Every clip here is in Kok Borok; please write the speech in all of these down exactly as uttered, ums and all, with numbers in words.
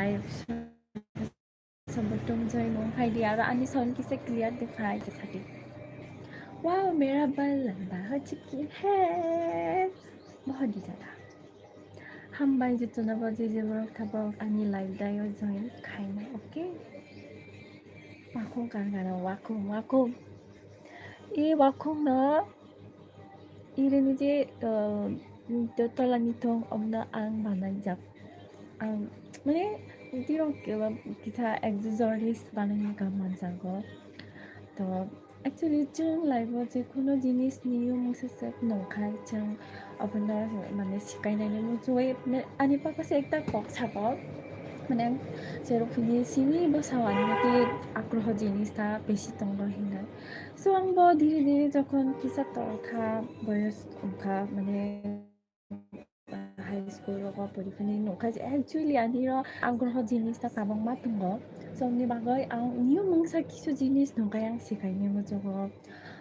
live. Sabutung join wng phai di, aro ani sound kisa clear de phai, je sadi. Wow, mera bal lamba ho chiki hai. Bahut hi jada. Hambai jotono bo je je borok tabok ani live dayo join khaina, okay? Wakhung kan gana wakhung, wakhung. E wakhung no irini je, uh, to-, tola ni thong omno ang banai jak. Ang, mane, tiro ki-, kisa accessories banai ni kam manjago. To, actually, chwng life o je kuno jinis ni mungsa se nongkhai chwng obono, mane, sikai nai ni muchungwi, mane, ani papa se ekta kok sabo. Mane, ang cherok phini simi bwsa o ani mate agroho jinis ta besi tongo hinwi. So, ang bo dhire dhire jokhon kisa tongkha, boyos wngkha, mane, high school rogo poriphani nukha je actually ani ro agroho jinis ta kabangma tongo. So, ni bagwi ang new mungsa kisu jinis nukha, ang sikai ni muchungo.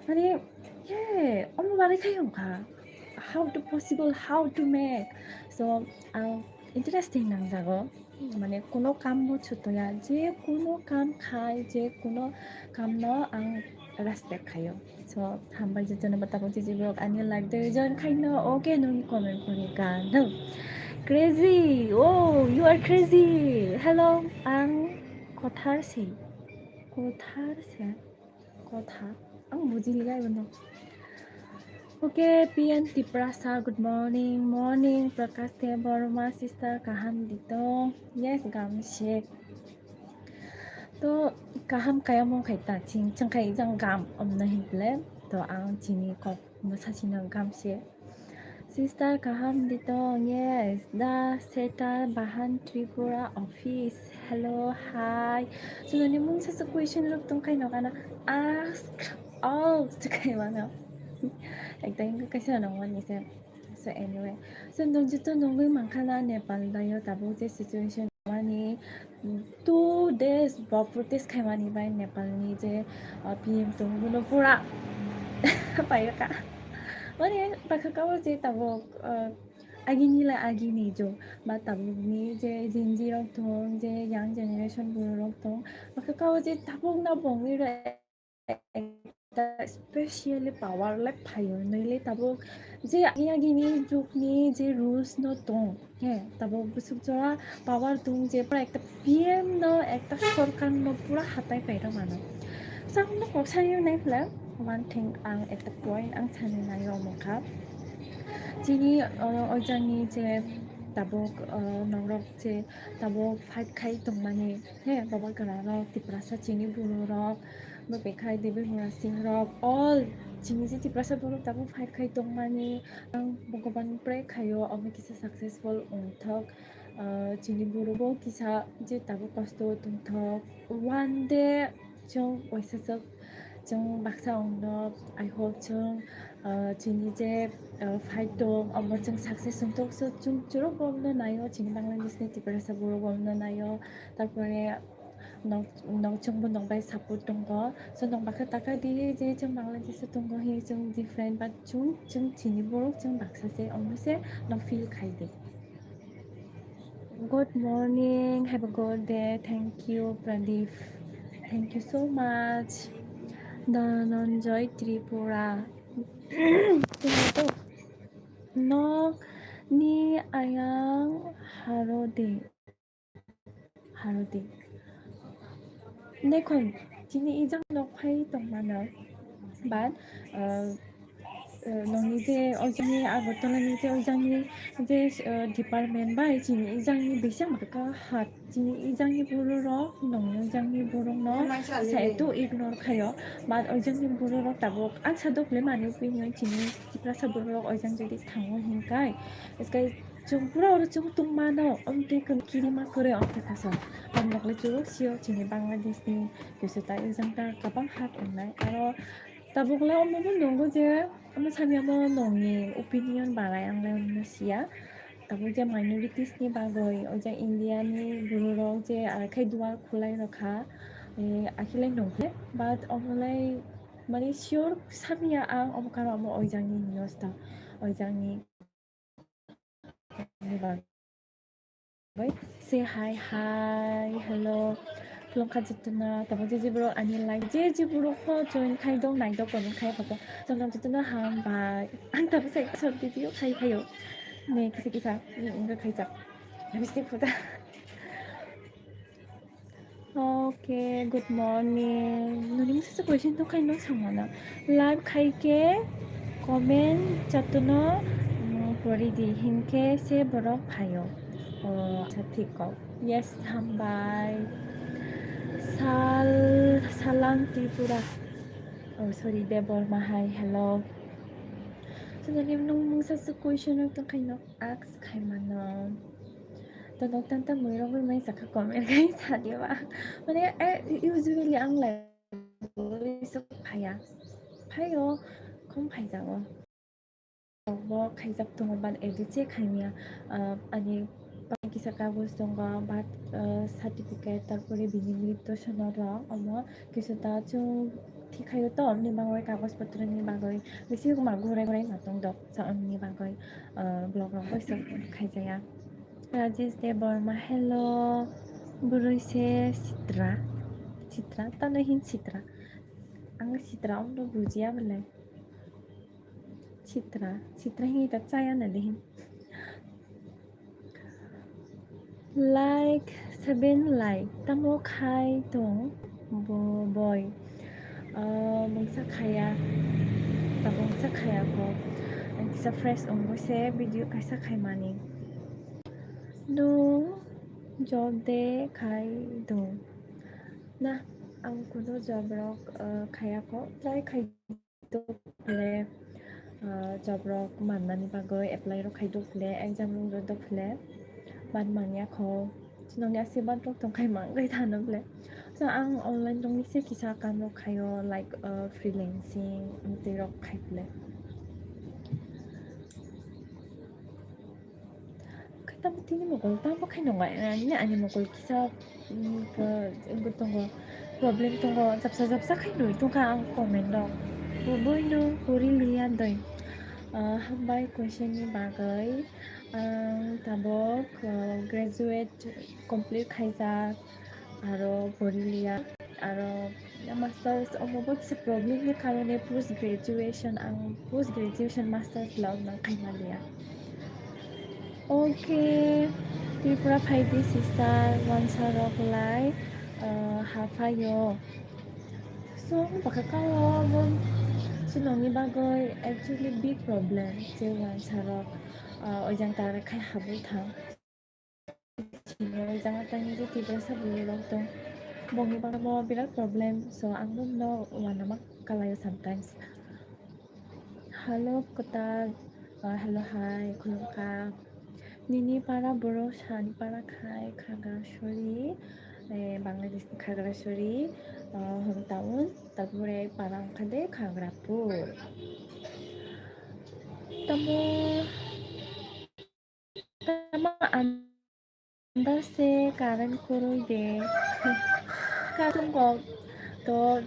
Mane, ye, omo bagwi khai wngkha. How to possible, how to make? So, ang interesting nangjago. Mane, kuno kam bo chutoya, je kuno kam khai, je kuno kam no ang respect khayo. So, hambai jotono bo tabuk je je borok ani live de join khaino, okay, nungni comment kuri ka no. Crazy, oh, you are crazy. Hello, ang kothar se, kothar se, kotha, ang bujili ya ibono. Okay, P N Tiprasa, good morning, morning, Prakash Debbarma, sister, kaham dito? Yes, gam se. To kaham kaya mung khai ta ching, chang khai jang gam om na hin ple. To ang chini kok mo sa chino gam se. Sister kaham dito, yes, the setter Bahan Tripura office. Hello, hi. So nani mung sa sa question rok tong khai no kana ask all to khai mano. Ekta yung kaisa nong mani se. So anyway, so nung jito nungwi mangkha na Nepal dayo tabuk je situation mani two days bo protest khaimani bai Nepal ni je, uh, P M tong bono pura paiyaka. Mani bakha kao je tabuk, uh, agini la agini jo ba tabuk ni je Gen Z rok tong je young generation borok rok tong bakha kao je tabuk na bongwi rok ekta specially power le phaio nai le tabuk je agi agi ni juk ni je rules no tong he tabuk busuk jora power tong je pura ekta P M no ekta sorkar no pura hatai pairok mano. Samno kok sani nai phle one thing ang ekta point ang sani nai romokha chini, uh, ojani je tabuk, uh, norok je tabuk fight khai tongmani he baba kwrarok Tiprasa chini bororok. Bo bekhai Debil Mura Singh rok all chini je Tiprasa borok tabuk fight khai tongmani ang Bhagwan pray khaio omo kisa successful wngthok. Ah, chini borok bo kisa je tabuk kosto tongthok one day chwng waisa chwk chwng baksa wngno I hope chwng, ah, chini je, ah, fight tong omo chwng success wngthok so chwng chwrok bo omno naio chini Bangladesh ni Tiprasa borok bo omno naio. Tarpore nok, nok chwngbo nok bai support tongo. So nok bakha taka di je chwng Bangladesh o tongo hi chwng different but chwng, chwng chini borok chwng baksa se omo se nok feel khai di. Good morning, have a good day. Thank you, Pradeep. Thank you so much. Dhananjoy Tripura. Nok ni ayang harode. Harodi. Nekhon, chini ijang nok phai tongmano. But, uh, uh, nokni je ojani Agartala ni je ojani je, uh, department bai chini ijangni bising bwkha hat. Chini ijangni bororok, nokni ijangni borokno sa eto ignore khaio. But ojangni bororok tabuk ang sadok le mani opinion chini Tiprasa bororok ojang jodi thango hinkai. Iskai Chwng pura oro chwng tongmano, omtwi kwrwi kirima kwrwi omtwi kosom. Ang nokle churuk sio chini Bangladesh ni kisita exam ta kabang hard wngnai. Aro tabukle omo bo nungo je omo samya mo nongni opinion barai ang le omo siya. Tabuk je minorities ni bagwi o je India ni bororok je akhai duar khulai rokha, eh, akhilai nungkhe. But omolai mani sure samya ang omo karo omo oijang ni news ta, oijang ni Bai, say hi, hi, hello. Khulumkha jotono, tamo je je borok ani live, je je borok pho join khai dong, nai dok, comment khai pho. Jotono jotono hambai. Ang tamo sai short video khai phaio. Ne kisa kisa, ni wngkha khaijak. Habis ni phuta. Okay, good morning. Nini misa se question to khai no samana. Live khai ke comment jotono, mm, pori di, hinkhe se borok phaio. O, acha, thik kok. Yes, hambai. Sal-, Salam Tripura. Oh, sorry, Debbarma, hi, hello. So, nini nung mungsa se question to khai no ask khai mano. To nok tan tan mui rok bai mai sakha comment khai sa di ba. Mane, eh, usually ang live bai sok phaya. Phaio, khom phaijago. Bo khaijak tongo ban edit se khaimya. Ah, ani pai kisa kagoj tongo, birth, ah, certificate, tarpore bini mrito sonod rok, omo kisa ta chwng thik khaio to, omni bagwi kagoj potro ni bagwi bisi ma gurai gurai ma tong dok, sa omni bagwi, ah, vlog rok bai sok khaijaya. Rajesh Debbarma, hello. Bwrwi se Sitra. Sitra? Tano hin Sitra? Ang Sitra omno bujiya bwle. Sitra. Sitra hini ta chaya na de hin. Like, seven like. Tamo khai tong bo boy. Ah, mungsa khaya. Tabuk mungsa khaya ko. Ang kisa fresh wngwi se video kaisa khaimani. Nwng job de khai do? Na, ang kuno job rok, ah, khaya ko. Try khai do phle, ah, job rok mannani bagwi apply rok khai do phle, exam rok do phle. Ban manya ko. Chwngni aswk ban rok tong khai mang khai thano phle. So, ang online rok ni se kisa kam rok khaio, like, ah, freelancing, amtwi rok khai phle. Khe tamo tini mokol tamo khai nongo, ani, ani mokol kisa, mm, ko, wngwi tongo, problem tongo, japsa japsa khai nwi tongkha ang comment rok. Bo boino pori liya doi. Ah, hambai question ni bagwi. Ang tabuk, ah, graduate complete khaijak, aro pori liya, aro masters omo bo kisa problem ni karone post graduation, ang post graduation masters vlog nang khaima liya. Okay, Tripura phaidi sister, wansa rok lai, ah, haphaio. So, baka kao bo chwngni bagwi actually big problem, je wansa rok, ah, oijang tara khai habwi thang. Sini jang tang je Tiprasa bwrwi rok tong. Bongni bangma birat problem. So, ang bo no wanama kalaio sometimes. Hello, kwtal. Ah, hello, hi, khulumkha. Nini para borok sani para khai Khagrasori, eh, Bangladesh ni Khagrasori, ah, hometown, tarpore para wngkha de Khagrapur. Tamo Tamo andar se current kwrwi de. Current kok to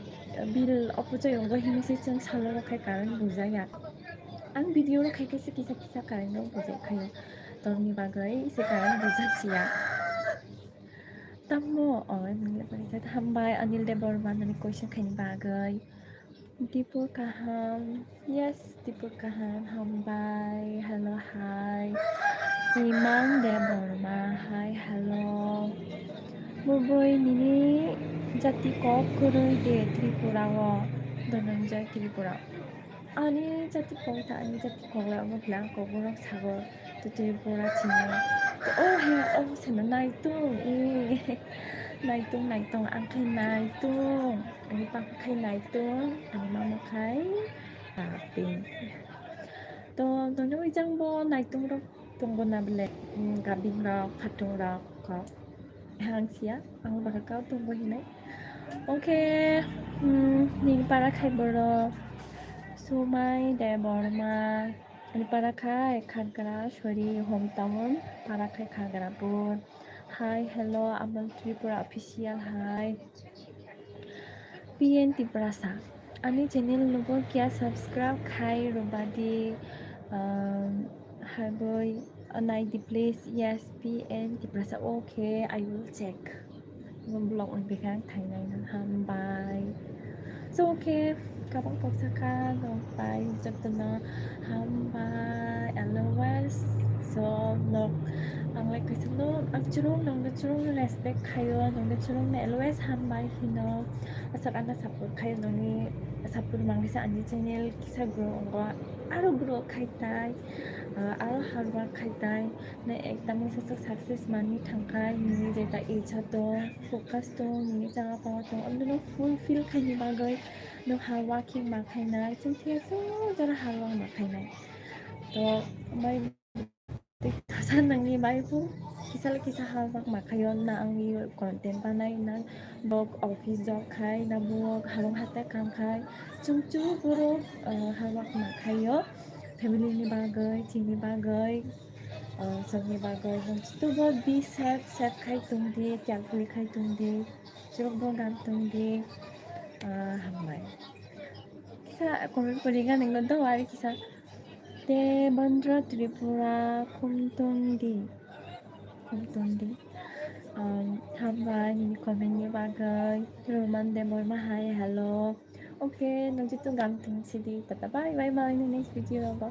bill opochai wngwi hini se chwng salo rok khai current bujaya. Ang video rok khai kaisa kisa kisa current rok bujai khaio. Tongni bagwi se current bujak siya. Tamo, oh, hambai Anil Debbarma nani question khaini bagwi. Dipur kaham. Yes, Dipur kaham. Hambai. Hello, hi. Imang Debbarma. Hi, hello. Bubui nini jati kok kwrwi de Tripura o. Dhananjay Tripura. Ani jati kok ta, ani jati kok le omo khe ang kok borok sago. To Tripura chini. Oh, he, oh, seno naitung. Eh. Naitung, naitung, ang khe naitung. Ani papa khai naitung, ani mama khai gabing. To, to nung ijang bo naitung rok tongo na bele, mm, gabing rok, phatung rok, kok. Hang siya, ang baka kau tongo hinai. Okay, mm, nini para khai borok, Sumai Debbarma, ani para khai Khagra, sorry, hometown, para khai Khagrapur. Hi, hello, Amal Tripura official, hi. P N Tiprasa. Ani channel nugo kya subscribe khai rwbadi, um, hagoi, Naidi please, yes, P N Tiprasa, okay, I will check. Vlog on bekha ang thainai no, hambai. So, okay, kabang poksa kha, nokpai, jotono hambai, always. So, nok, ang like kaisa no, ang churung, nongno churung respect khayo, nongno churung no always hambai hino. Aswk ano support khayo, nongni support mangkisa ani channel kisa grow wngo, aro grow khai tai, ah, aro hard work khai tai. Na ekdam wngsa success manwi thangkha, nini jeta icha tong, focus tong, nini jaga pawa tong, amno no fulfill khaini bagwi no hard working ma khainai, chwng thia so jora hard work ma khainai. To, bai, thasa nangni bai bo kisa le kisa hard work ma khaio, na angni content banai, na bo office job khai, na bo harong hatai kam khai, chwng chwng borok, ah, hard work ma khaio, family ni bagwi, chini bagwi. Ah, sokni bagwi nwng jotobo be safe, safe khai tongdi, carefully khai tongdi, chwrwkbo gam tongdi, ah, hambai. Kisa comment poriga nangno do ari kisa. Te Bandra Tripura khum tongdi, khum tongdi. Um, hambai nini comment ni bagwi. Roman Debbarma hai, hello. Okay, nwng joto gam tong sidi. Tata bye bye, bye, next video rogo.